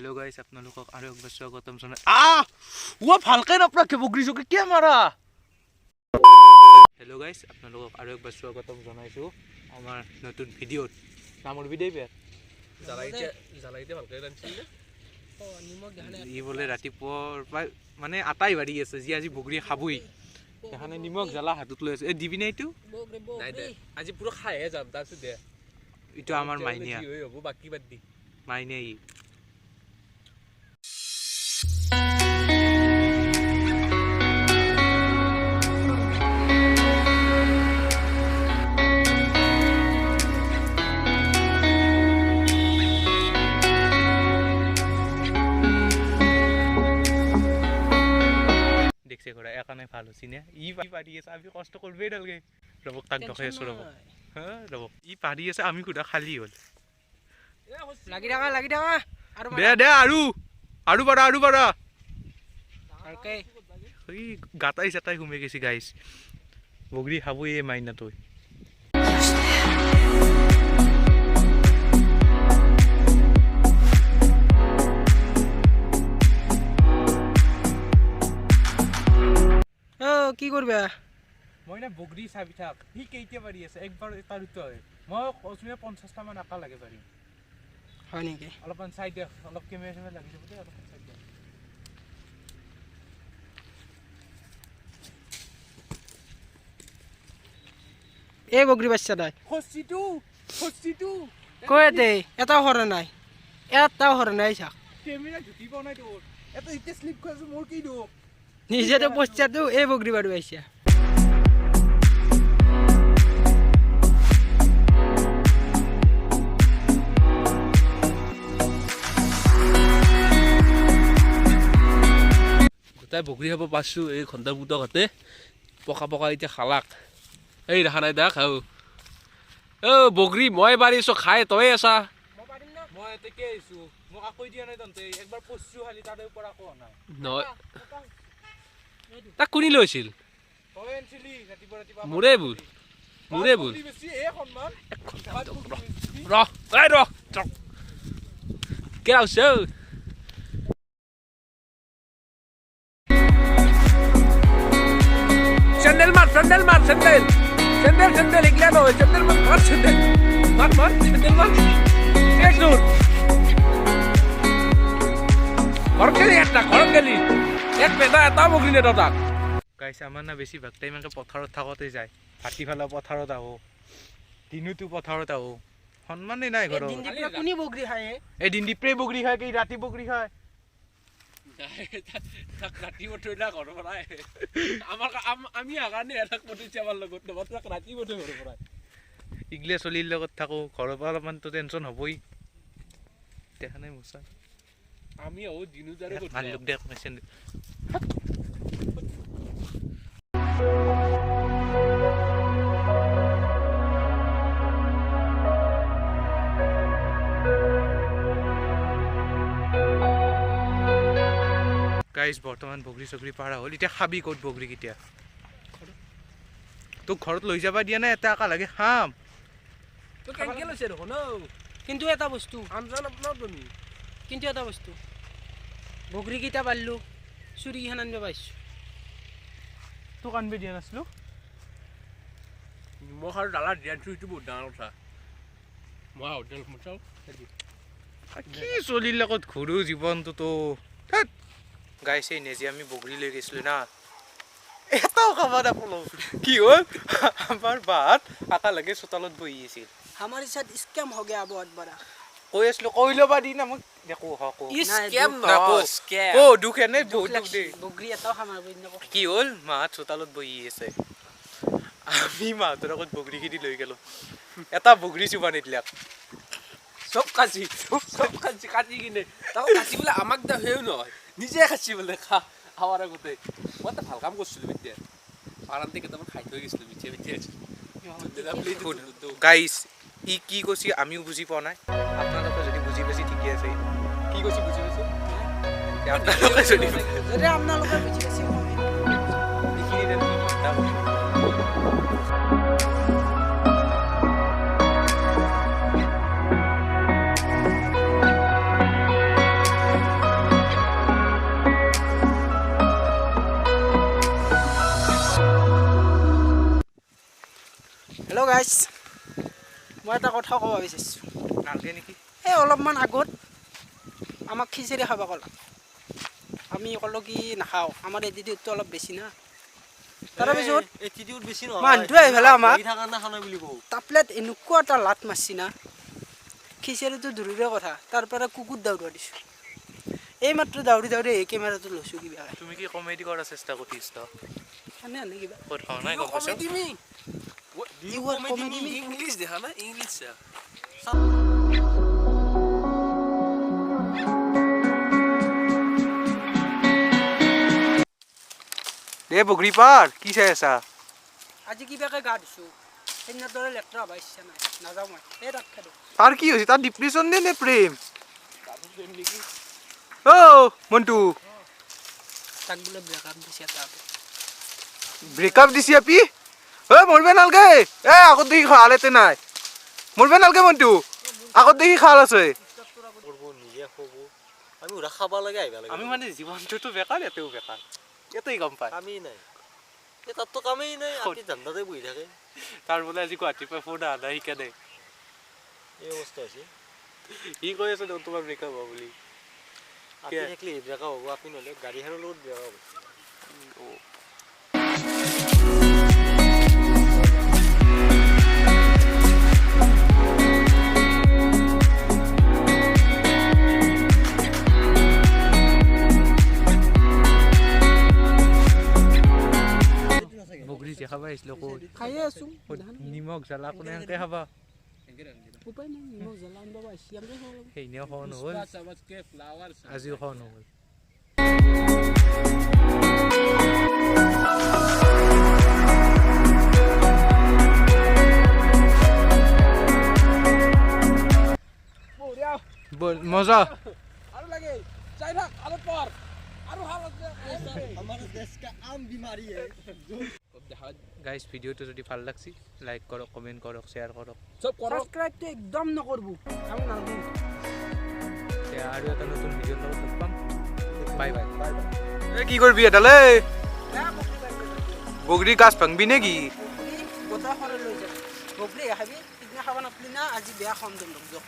Hello' গাইছ, আপোনালোকক আৰু একবাৰ স্বাগতম জনাই। আহ, ও ভালকে নপৰাকে বগৰী চগৰী কিয় মাৰা? হেল্ল' গাইছ, আপোনালোকক আৰু একবাৰ স্বাগতম জনাইছোঁ আমাৰ নতুন ভিডিঅ'ত। নামৰ বিদেই বেয়া ই বোলে ৰাতিপুৱাৰ পৰা মানে আটাই বাঢ়ি আছে, যি আজি বগৰী খাবই। সেইকাৰণে নিমখ জ্বালা হাতত লৈ আছে। এই দিবি নে এইটো? আজি পুৰা খাইহে যাম, তাৰপিছত দে। এইটো আমাৰ মাইনীয়া। হ'ব, বাকী বাদ দি। মাইনীয়া ই। দেখছে ঘোড়া এখানে ভাল হচ্ছি না। ই পারি আছে, আমি কষ্ট করবেই নালাগে। ৰবক তাক দেখাই আছো, ৰবক। হা, ৰবক ই পাৰি আছে, আমি সোধা খালী হ'ল। লাগি থাকা, লাগি থাকা। আৰু দে দে, আৰু আৰু পাৰা, আৰু পাৰা। এই গাতাই চাতাই সোমাই গৈছে গাইছ। বগৰী খাবই এই মাইনাটোৱে। অ, কি কৰবা? মই না বগৰী চাবি থাক, সি কেইটা পাৰি আছে একবাৰ তাৰ উত্তৰ। মই কৈছো 50টা মান আকা লাগে পাৰিম। হয় নেকি? অলপমান চাই দে, অলপ কেমেৰা চেমেৰা লাগি যাব দে, অলপমান চাই দে। এই বগৰী বাচ্চা নাই। খচিটো, খচিটো। কৈ দে, এটাও সৰা নাই, এটাও সৰা নাই। চাক, কেমেৰা ঢুকি পোৱা নাই তোৰ। এটা এতিয়া শ্লিপ খাইছো, মোৰ কি দুখ? নিজেতো পশ্চাতো এই বগৰী বাৰো আহিছে। গোটাই বগৰী খাব পাৰছোঁ। এই ঘণ্টাৰ পুতকহঁতে পকা পকা এতিয়া খালাক। এই দেখা নাই, দেখ। আৰু অ' বগৰী মই পাৰিছোঁ খাই, তয়ে আছা। মই এতেকে আহিছোঁ, মোক আকৌ দিয়া নাই তহঁতে। একবাৰ পৰছোঁ খালি, তাৰে পৰা আকৌ নাই। নহয়, তাক কোনি লৈছিল? তই আনছিলি ৰাতিপুৱা ৰাতিপুৱা। মোৰে ভুল, মোৰে ভুল। বেছি এই সন্মান। ৰ, এই ৰ, কেৰা হৈছে? চেন্দেল মাৰ, চেন্দেল মাৰ, চেন্দেল, চেন্দেল, চেন্দেল, এগিলা নহয়, চেন্দেল মাৰ, মাৰ চেন্দেল, মাৰ, মাৰ, চেন্দেল মাৰ। এক দূৰ ঘৰত গেলি, একটা ঘৰত গেলি, এক বেটা এটা বগৰী নেদ তাক। গাইছ, আমাৰ না বেছিভাগ টাইম এনেকৈ পথাৰত থাকোঁতে যায়। ভাটি ফালা পথাৰত আহোঁ, দিনোতো পথাৰত আহোঁ। সন্মানেই নাই ঘৰত। কোনি বগৰী খায়? এই দিন দিপ্ৰে বগৰী খায় কি ৰাতি বগৰী খায়? তাক ৰাতি পঠৈ না ঘৰৰ পৰাই। আমাৰ আমি অহা কাৰণে তাক পঠাইছে আমাৰ লগত, নহ'বা তাক ৰাতি পঠাই ঘৰৰ পৰাই। ইগলে চলিৰ লগত থাকোঁ, ঘৰৰ পৰা অলপমানতো টেনশ্যন হ'বই। দেখা নাই মোচা। আমি আহোঁ দিনো তাৰে। মাৰিলোক দে মেচেন। গাইজ, বৰ্তমান বগৰী চগৰী পাৰা হ'ল। এতিয়া খাবি ক'ত বগৰী কেতিয়া? তোক ঘৰত লৈ যাবা দিয়া নাই, এটা একা লাগে খাম। কিন্তু এটা বস্তু, কিন্তু এটা বস্তু, বগৰীকেইটা পাৰিলোঁ, চুৰিকেইখন আনিব পাৰিছোঁ। তোক আনিব দিয়া নাছিলোঁ। নিমখ আৰু দালা দিয়া সেইটো বহুত ডাঙৰ কথা। মই হোটেল চাওঁ। কি চলিৰ লগত ঘূৰো জীৱনটোতো। গাইছে, নিজে আমি বগৰী লৈ গৈছিলোঁ না, এটাও খাব নাপালোঁ। কি হ'ল, আমাৰ বাত একেলগে চোতালত বহি আছিল। আমাৰ সাথ স্কেম हो गया बहुत बड़ा। কৈ আছিলোঁ, কৈ ল'বা দি না মোক দেখো। স্কেম। ক দুখ, এনে বহুত দুখ দেই। বগৰী এটাও খাম। কি হ'ল, মাহঁত চোতালত বহি আছে, আমি মাহঁতৰ আগত বগৰীখিনি লৈ গ'লো, এটা বগৰী চুবা নিদিলাক। চব কাচি, চব কাচি, কাটি কিনে তাকো কাচি বোলে আমাক দা সেও নহয়, নিজে খাইছি বোলে। খা খাৱাৰ আগতে মই এটা ভাল কাম কৰিছিলোঁ, এতিয়া পাৰান্তে কেইটামান খাই থৈ গৈছিলোঁ, মিঠে মিঠে। গাইছ, ই কি কৈছে আমিও বুজি পোৱা নাই। আপোনালোকে যদি বুজি পাইছে ঠিকে আছে। কি কৈছে বুজি পাইছে আপোনালোকে? যদি আপোনালোকে বুজি পাইছে। এইখিনি। গাইছ, মই এটা কথা ক'ব বিচাৰিছোঁ। নালগে নেকি? এই অলপমান আগত আমাক খিচিৰি খাব ক'লা, আমি ক'লোঁ কি নাখাওঁ, আমাৰ এটিটিউডটো অলপ বেছি না। তাৰপিছত এটিটিউড বেছি নহয়, মানুহটো আহি পেলাই আমাক বহি থকা না খানা বুলি কওঁ। তাপলেট এনেকুৱা এটা লাট মাৰছি না, খিচিৰিটো দূৰৰে কথা, তাৰ পৰা কুকুৰ দাউৰা দিছোঁ। এইমাত্ৰ দাউৰি দাউৰি এই কেমেৰাটো লৈছোঁ কিবা। তুমি কি কমেডি কৰাৰ চেষ্টা কৰিছ? এনে এনে কিবা ক'ত হোৱা নাই, গম পাইছ? Comedy me. You are comedy me. English দেখা না, ইংলিছ। দে বগৰী পাৰ, কি চাই আছা? আজি কিবাকে গা ধুইছোঁ, সেইদিনাৰ দৰে লেতেৰা হ'ব ইচ্ছা নাই, নাযাওঁ মই এই তাত খেলোঁ। তাৰ কি হৈছে? তাৰ ডিপ্ৰেশ্যন নে নে প্ৰেম? অ' মণ্টু, তাক বোলে ব্ৰেকআপ দিছে এটা। ব্ৰেকআপ দিছি আপি? ঐ মৰবে নালগে, এ আগত দেখি খাল এতে নাই, মৰবে নালগে মণ্টু, আগত দেখি খাল আছে। কৰিব নিজে খাব, আমি ওৰা খাব লাগে, আহিব লাগে। আমি মানে জীৱনটোতো বেকাৰ, ইয়াতেও বেকাৰ, ইয়াতেই গম পায়। কামেই নাই, এই তাততো কামেই নাই, আপি ধান্দাতে বহি থাকে। তাৰ বোলে আজি গুৱাহাটীৰ পৰা ফোন অহা নাই, সেইকাৰণে এই অৱস্থা হৈছে। সি কৈ আছে দেখোন তোমাৰ ব্ৰেকআপ হ'ব বুলি। আপি থাকিলে ব্ৰেকআপ হ'ব, আপি নহ'লে গাড়ীখনৰ লগত ব্ৰেকআপ হ'ব। বগৰী যে খাব আহিছিলো ক'ত? খায়ে আছোঁ। নিমখ জ্বালা কোনে সেনকে খাবা? উপায় নাই, নিমখ জ্বালা আনিব পাৰিছি, আমি খাব লাগিব। সেইদিনাও খোৱা নহ'ল, আজিও খোৱা নহ'ল। বল, মজা। আৰু লাগে চাই থাক আৰু পৰ আৰু ভাল আছে। গাইজ, ভিডিঅ'টো যদি ভাল লাগছি লাইক কৰক, কমেণ্ট কৰক, শ্বেয়াৰ কৰক, চব কৰক। ছাবস্ক্ৰাইবটো একদম নকৰব, কাম নালাগে। এতিয়া আৰু এটা নতুন ভিডিঅ'ৰ লগত লগ পাম। Bye bye. এ কি কৰিবি এডালে? বগৰী গাছ ভাঙবি নে কি? বগৰী গোটা সৰে লৈ যাম, বগৰী খাবি, সিদিনা খাব নাপলি না, আজি বেয়া খাম তহঁতক।